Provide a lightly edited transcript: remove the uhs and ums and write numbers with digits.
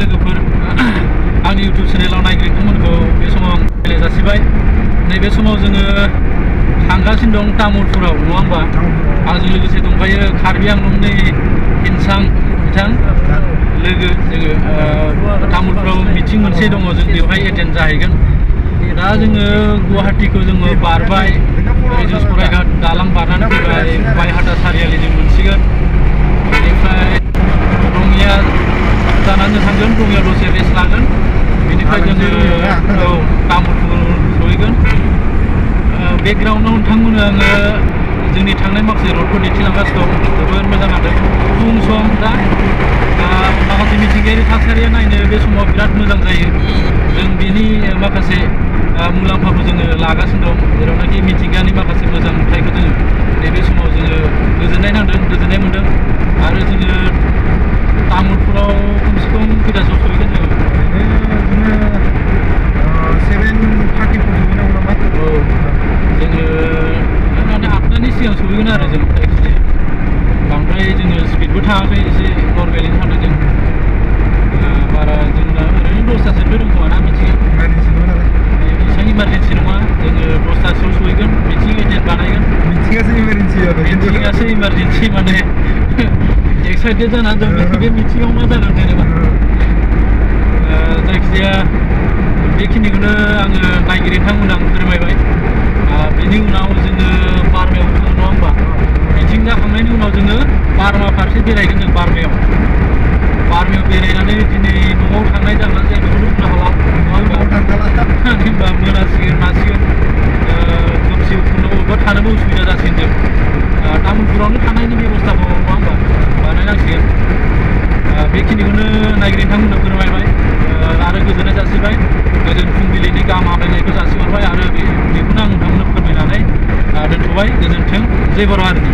लोगोफोर आंनि इउटुब चेनेलाव नायगिरि बिथांमोनखौ बे समाव आं रायज्लाय जासिबाय। नैबे समाव जोङो थांगासिनो दं तामुलपुराव, नङा होमबा? आंजों लोगोसे दंफायो कार्बि आंलंनि हिनसां बिथां लोगो। जोङो तामुलपुराव मिटिं मोनसे दङ, जों बेवहाय एटेन्ड जाहैगोन। दा जोङो गुवाहाटीखौ जोङो बारबाय, जों सराइघाट दालां बारनानै फैबाय, बायहाटा सारियालि जों मोनसिगोन। बेनिफ्राय रङिया जानानै थांगोन, रङियाव दसे रेस्ट लागोन। बेनिफ्राय जोङो तामुलपुर सहैगोन। बेकग्राउन्डआव नोंथांमोननो आङो जोंनि थांनाय माखासे रडखौ दिन्थिलांगासिनो दं। जोबोद मोजां जादों। फुं सम दा माखासे मिथिंगायारि थासारिया नायनो बे समाव बिराद मोजां जायो। जों बेनि माखासे मुलाम्फाखौ जोङो लागासिनो दं, जेरावनाखि मिथिंगानि माखासे मोजां नुथायखौ जोङो नैबे समाव जोङो गोजोननाय मोन्दों। आरो जोङो तामुलपुराव खमसे खम खैथासोआव सहैगोन जोङो? 7:30 सहैनांगौ नामा? औ, जोङो माने 8टानि सिगां सहैगोन आरो जों जायखिजाया। बांद्राय जोङो स्पिडबो थाङाखै, एसे नर्मेलैनो थांदों जों। बारा जोंना ओरैनो 10थासोनिफ्राय दं खोमा ना मिथिंगा? एसेबां इमारजेन्सि नङा, जोङो 10थासोआव सहैगोन, मिटिं एटेन्ड बानायगोन। मिटिंगासो इमारजेन्सि माने एक्साइटेड जानानै दं बे मिटिङाव मा जागोन जेनेबा। जायखिजाया बेखिनिखौनो आङो नायगिरि बिथांमोननो आं फोरमायबाय। बेनि उनाव जोङो बारमायाव थाङो, नङा होमबा? मिटिं जाखांनायनि उनाव जोङो बारमा फारसे बेरायगोन। जों बारमायाव बेरायनानै दिनै न'आव थांनाय जागोन जों बेखौथ' बुंनो हाला, नङा होमबा? मोनासिगोन मासिगोन, खोमसि उखुमाव बबेबा थानोबो उसुबिदा जासिगोन जों। तामुलपुरावनो थानायनि बेब'स्थाखौ, नङा होमबा, बानायनांसिगोन। बेखिनिखौनो नायगिरि बिथांमोननो फोरमायबाय आरो गोजोननाय जासिबाय। गोजोन फुंबिलिनि गाहाम हामलायनायखौ जासिहरबाय आरो बेखौनो आं नोंथांमोननो फोरमायनानै दोनथ'बाय। गोजोन्थों। जय बर' हारिनि।